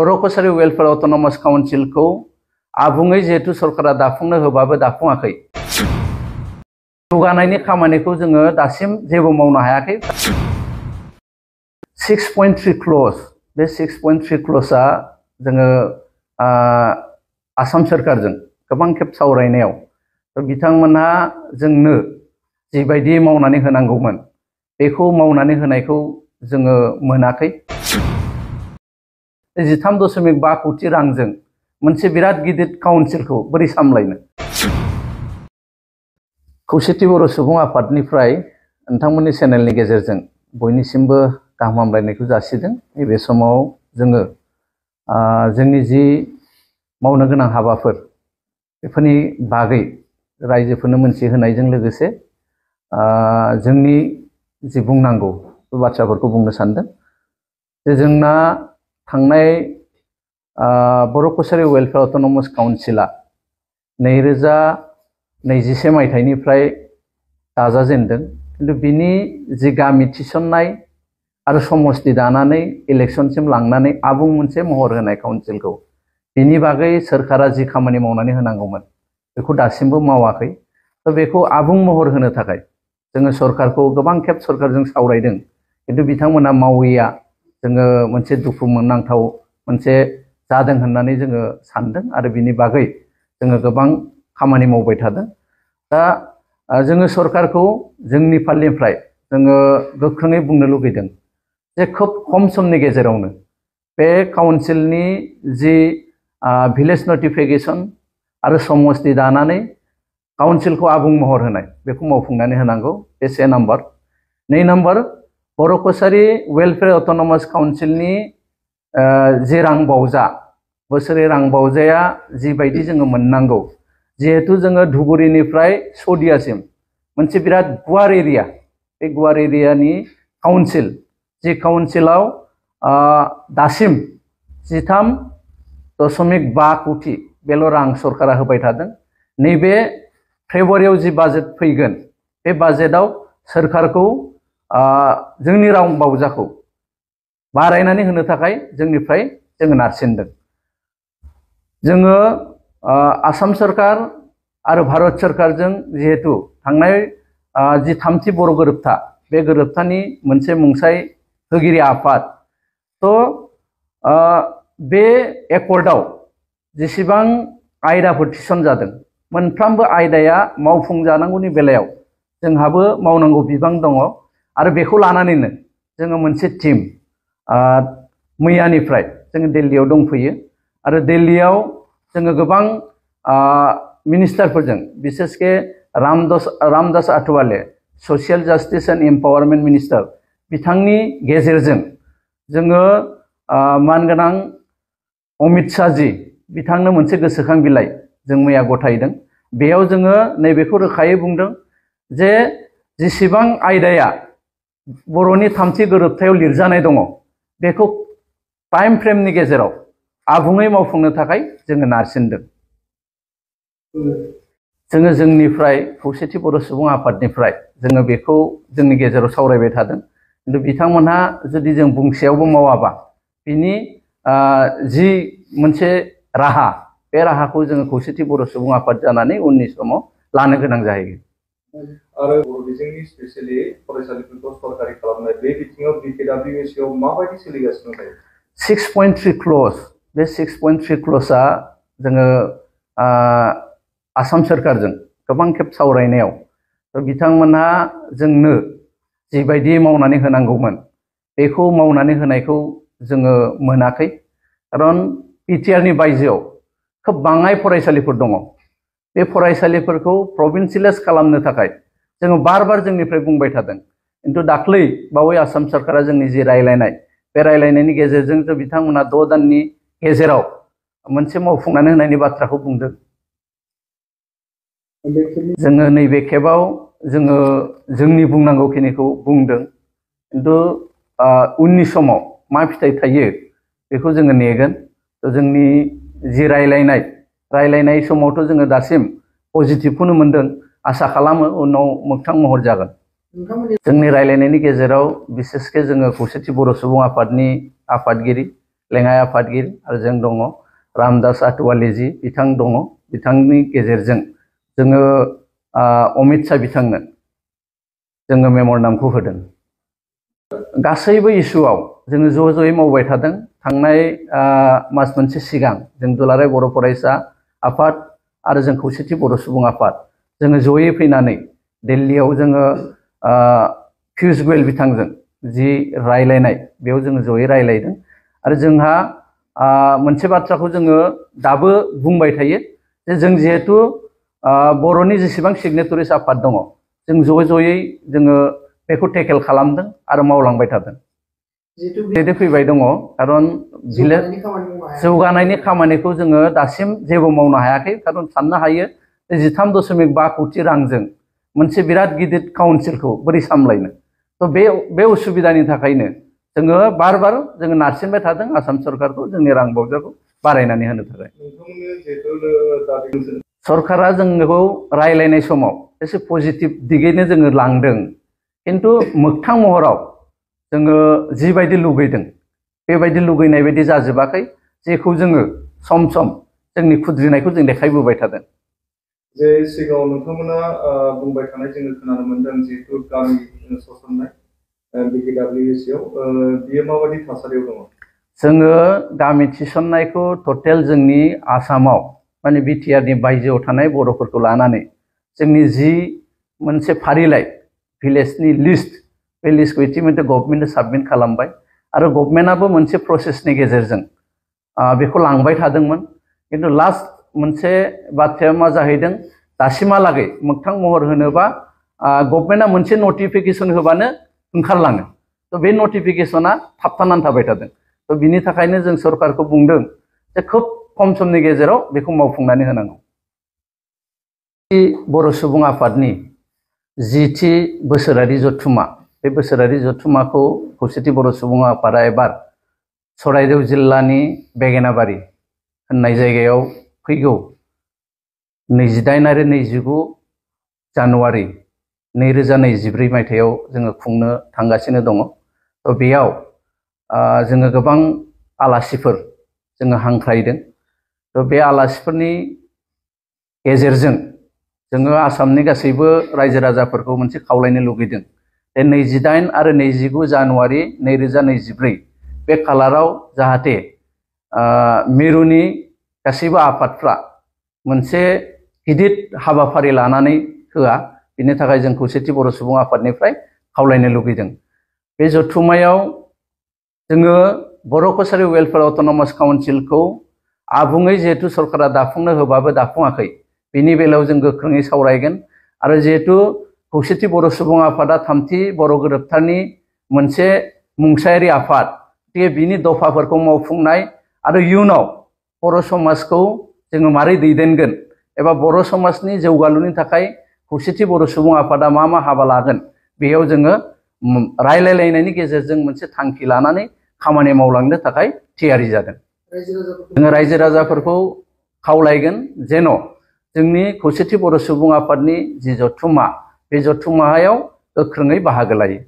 बर' Kachari welfare autonomous काउन्सिलखौ आबुङै जिहेतु सरकारा दाफुंनो होबाबो दाफुङाखै। जौगानायनि खामानिखौ जोङो दासिम जेबो मावनो हायाखै। 6.3 क्ल'ज बे 6.3 क्ल'जआ जोङो आसाम सरकारजों गोबां खेब सावरायनायाव बिथांमोनहा जोंनो जिबायदि मावनानै होनांगौमोन बेखौ मावनानै होनायखौ जोङो मोनाखै। 13.5 कोटि रांजों मोनसे बिराद गिदिर काउन्सिलखौ बोरै सामलायनो? खौसेथि बर' सुबुं आफादनिफ्राय नोंथांमोननि चेनेलनि गेजेरजों बयनिसिमबो गाहाम हामलायनायखौ जासिदों। नैबे समाव जोङो जोंनि जि मावनो गोनां हाबाफोर बेफोरनि बागै रायजोफोरनो मोनथिहोनायजों लोगोसे जोंनि जि बुंनांगौ बे बाथ्राफोरखौ बुंनो सानदों। जे जोंना थांनाय बर' कछारी वेलफेयर अट'नमास काउन्सिला 2021 मायथाइनिफ्राय दाजाजेनदों। किन्तु बिनि जि गामि थिसननाय आरो समस्ति दानानै इलेक्शनसिम लांनानै आबुं मोनसे महर होनाय काउन्सिलखौ बिनि बागै सरकारा जि खामानि मावनानै होनांगौमोन बेखौ दासिमबो मावाखै। बेखौ आबुं महर होनो थाखाय जोङो सरकारखौ गोबां खेब सरकारजों सावरायदों, किन्तु बिथांमोना मावैया जोङो मोनसे दुखु मोननांथाव मोनसे जादों होननानै जोङो सानदों आरो बिनि बागै जोङो गोबां खामानि मावबाय थादों। दा जोङो सरकारखौ जोंनि फालनिफ्राय जोङो गोख्रोङै बुंनो लुगैदों जे खोब खम समनि गेजेरावनो बे काउन्सिलनि जि भिलेज नटिफिकेशन आरो समस्ति दानानै काउन्सिलखौ आबुं महर होनाय बेखौ मावफुंनानै होनांगौ। बे 1 नाम्बार। 2 नाम्बार, बर' कछारी वेलफेयर अट'नमास काउन्सिलनि जि रां बावजा बोसोरै रां बावजाया जिबायदि जोङो मोननांगौ, जिहेतु जोङो धुबुरीनिफ्राय सदियासिम मोनसे बिराद गुवार एरिया, बे गुवार एरियानि काउन्सिल, जि काउन्सिलाव दासिम 13.5 कोटि बेल' रां सरकारा होबाय थादों। नैबे फेब्रुवारियाव जि बाजेट फैगोन बे बाजेटआव सरकारखौ जोंनि रां बावजाखौ बारायनानै होनो थाखाय जोंनिफ्राय जोङो नारसिनदों। जोङो आसाम सरकार आरो भारत सरकारजों जिहेतु थांनाय जि 3थि बर' गोरोबथा, बे गोरोबथानि मोनसे मुंसाइ होगिरि आफाद, बे एकर्डआव जेसेबां आयदाफोर थिसनजादों मोनफ्रोमबो आयदाया मावफुंजानांगौनि बेलायाव जोंहाबो मावनांगौ बिबां दङ आरो बेखौ लानानैनो जोङो मोनसे टीम मैयानिफ्राय जोङो दिल्लीयाव दंफैयो आरो दिल्लीयाव जोङो गोबां मिनिस्टारफोरजों, बिसेसके Ramdas Athawale, social justice and empowerment minister, बिथांनि गेजेरजों जोङो मानगोनां अमित शाहजी बिथांनो मोनसे गोसोखां बिलाइ जों मैया गथायदों। बेयाव जोङो नैबेखौ रोखायै बुंदों जे जेसेबां आयदाया बर'नि 3थि गोरोबथायाव लिरजानाय दङ बेखौ टाइम फ्रेमनि गेजेराव आबुङै मावफुंनो थाखाय जोङो नारसिनदों। जोङो जोंनिफ्राय खौसेथि बर' सुबुं आफादनिफ्राय जोङो बेखौ जोंनि गेजेराव सावरायबाय थादों, किन्तु बिथांमोनहा जुदि जों बुंसेयावबो मावाबा बिनि जि मोनसे राहा, बे राहाखौ जोङो खौसेथि बर' सुबुं आफाद जानानै उननि समाव लानो गोनां जाहैगोन। आरो बर' बिजोंनि स्पेसियेलि फरायसालिफोरखौ सरकारि खालामनाय बे बिथिङाव BKWSआव माबायदि सोलिगासिनो दं? 6.3 क्ल'ज बे 6.3 क्ल'जआ जोङो आसाम सरकारजों गोबां खेब सावरायनायाव बिथांमोनहा जोंनो जिबायदि मावनानै होनांगौमोन बेखौ मावनानै होनायखौ जोङो मोनाखै। खारन बिटिआरनि बायजोआव खोब बाङाय फरायसालिफोर दङ। बे फरायसालिफोरखौ प्रभिन्सियेलाइज खालामनो थाखाय जोङो बार जोंनिफ्राय बुंबाय थादों, किन्तु दाख्लै बावै आसाम सरकारा जोंनि जि रायलायनाय, बे रायलायनायनि गेजेरजों बिथांमोना 6 दाननि गेजेराव मोनसे मावफुंनानै होनायनि बाथ्राखौ बुंदों। जोङो नैबे खेबाव जोङो जोंनि बुंनांगौखिनिखौ बुंदों, किन्तु उननि समाव मा फिथाइ थायो बेखौ जोङो नेगोन। जोंनि जि रायलायनाय समावथ' जोङो दासिम पजिटिभखौनो मोनदों, आसा खालामो उनाव मोगथां महर जागोन। जोंनि रायलायनायनि गेजेराव बिसेसके जोङो खौसेथि बर' सुबुं आफादनि आफादगिरि लेङाइ आफादगिरि आरो जों दङ रामदास आथवालीजी बिथां दङ बिथांनि गेजेरजों जोङो अमित शाह बिथांनो जोङो मेम'रेन्डामखौ होदों गासैबो इस्युआव जोङो ज' ज'यै मावबाय थादों थांनाय मास मोनसे सिगां जों दुलाराय बर' फरायसा आफाद आरो जों खौसेथि बर' सुबुं आफाद जोङो ज'यै फैनानै दिल्लीयाव जोङो पियुष गोयल बिथांजों जि रायलायनाय बेयाव जोङो ज'यै रायलायदों आरो जोंहा मोनसे बाथ्राखौ जोङो दाबो बुंबाय थायो जे जों जिहेतु बर'नि जेसेबां सिगनेटरिस आफाद दङ जों ज'यै जोङो बेखौ टेकेल खालामदों आरो मावलांबाय थादों जिहेतु फैबाय दङ खारन जौगानायनि खामानिखौ जोङो दासिम जेबो मावनो हायाखै खारन साननो हायो 13.5 कोटि रांजों मोनसे बिराद गिदिर काउन्सिलखौ बोरै सामलायनो तो बे उसुबिदानि थाखायनो जोङो बार जोङो नारसिनबाय थादों आसाम सरकारखौ जोंनि रां बावजाखौ बारायनानै होनो थाखाय सरकारा जोंखौ रायलायनाय समाव एसे पजिटिभ दिगैनो जोङो लांदों किन्तु मोगथां महराव जोङो जिबायदि लुगैदों बेबायदि लुगैनाय बायदि जाजोबाखै जेखौ जोङो सम सम जोंनि खुद्रिनायखौ जों देखायबोबाय थादों जे सिगाङाव नोंथांमोना बुंबाय थानाय जोङो खोनानो मोनदों जिहेतु गामि सोसननाय BKWSआव बियो माबायदि थासारियाव दङ जोङो गामि थिसननायखौ टटेल जोंनि आसामाव माने बिटिआरनि बायजोआव थानाय बर'फोरखौ लानानै जोंनि जि मोनसे फारिलाइ भिलेजनि लिस्ट बे लिस्टखौ इतिमध्ये गभर्नमेन्टआ साबमिट खालामबाय आरो गभर्नमेन्टआबो मोनसे प्रसेसनि गेजेरजों बेखौ लांबाय थादोंमोन किन्तु लास्ट मोनसे बाथ्राया मा जाहैदों दासिमहालागै मोगथां महर होनोबा गभर्नमेन्टआ मोनसे नटिफिकेसन होबानो ओंखारलाङो तो बे नटिफिकेसना थाबथानानै थाबाय थादों तो बिनि थाखायनो जों सरकारखौ बुंदों जे खोब खम समनि गेजेराव बेखौ मावफुंनानै होनांगौ बर' सुबुं आफादनि 10थि बोसोरारि जथुम्मा बे बोसोरारि जथुम्माखौ खौसेथि बर' सुबुं आफादा एबार चराइदेव जिल्लानि बेगेनाबारि होननाय जायगायाव फैगौ 28 आरो 29 जानुवारि 2024 मायथाइयाव जोङो खुंनो थांगासिनो दङ तो बेयाव जोङो गोबां आलासिफोर जोङो हांख्रायदों तो बे आलासिफोरनि गेजेरजों जोङो आसामनि गासैबो रायजो राजाफोरखौ मोनसे खावलायनो लुगैदों जे 28 आरो 29 जानुवारि 2024 बे खालाराव जाहाथे मिरुनि गासैबो आफादफ्रा मोनसे गिदिर हाबाफारि लानानै होआ बिनि थाखाय जों खौसेथि बर' सुबुं आफादनिफ्राय खावलायनो लुगैदों बे जथुम्मायाव जोङो बर' कछारी वेलफेयार अट'नमास काउन्सिलखौ आबुङै जिहेतु सरकारा दाफुंनो होबाबो दाफुङाखै बिनि बेलायाव जों गोख्रोङै सावरायगोन आरो जिहेतु खौसेथि बर' सुबुं आफादा 3थि बर' गोरोबथानि मोनसे मुंसायारि आफाद बिनि दफाफोरखौ मावफुंनाय आरो इयुनाव बर' समाजखौ जोङो मारै दैदेनगोन एबा बर' समाजनि जौगालुनि थाखाय खौसेथि बर' सुबुं आफादा मा हाबा लागोन बेयाव जोङो रायलायलायनायनि गेजेरजों मोनसे थांखि लानानै खामानि मावलांनो थाखाय थियारि जादों जोङो रायजो राजाफोरखौ खावलायगोन जेन' जोंनि खौसेथि बर' सुबुं आफादनि जि जथुम्मा बे जथुम्मायाव गोख्रोङै बाहागो लायो